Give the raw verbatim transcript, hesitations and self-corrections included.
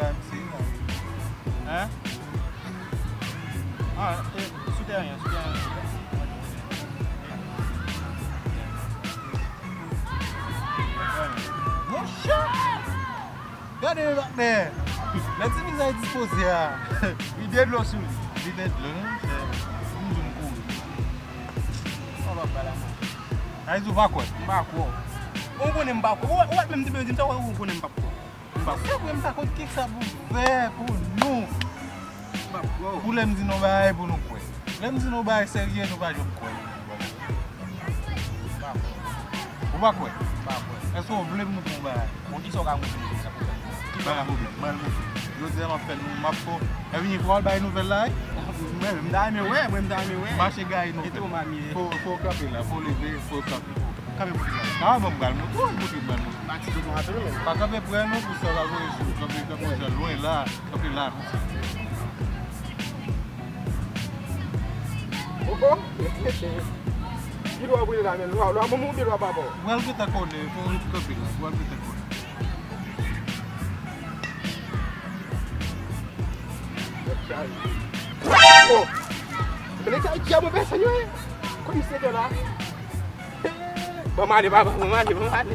la, M C. Hein? Ah, e, sou teren, sou teren. Monchè! Gade men patnè! Lè ti vizaj dispoze a. Vide dlo sou li. Vide dlo, non? M di m kouri. Sa w ap bay la, monchè? Sa vle di w pa kwè? M pa kwè w. Ou konnen m pa kwè w. Ou, ou menm te di m sa, ou konnen m p ap kwè w. M pa kwè. Se vre, m pa konn kisa pou fè pou nou. M p ap kwè w. Pou lè m di nou bagay pou nou kwè. Lè m di nou bagay serye, nou pa janm kwè. M pa kwè. Ou pa kwè? M pa kwè. Èske w vle pou nou fè yon bagay? Bon, kisa w ka montre m sa pou fè? Pa gen pwoblèm, mwen al montre. Jodi a m ap fè nou, m ap fè w. Epi, fò w al bay nouvèl la, wi. Mwen, m ta renmen wè, mwen, m ta renmen wè. Mache gaye nouvèl. Kite w mamye. Fò, fò w kanpe la, fò w leve, fò w kanpe. Kanpe pou kisa? A, bon, m pral montre w, montre m pral montre w. Pa ti tonton atò, non, men. Pa kanpe prè, non, pou sa va voye sou ou. Kanpe, kanpe yon jan lwen la, kanpe la, konsa. Oh, oh. Ki lwa w pran la, men? Lwa, lwa manman w oubyen lwa papa w? Ou pral gentan konnen, fò w ret kanpe la, ou pral gentan konnen. Oh! Men nèg sa yo djab anpè sa yo ye. Komisè te la. Ban m ale, papa, ban m ale, ban m ale.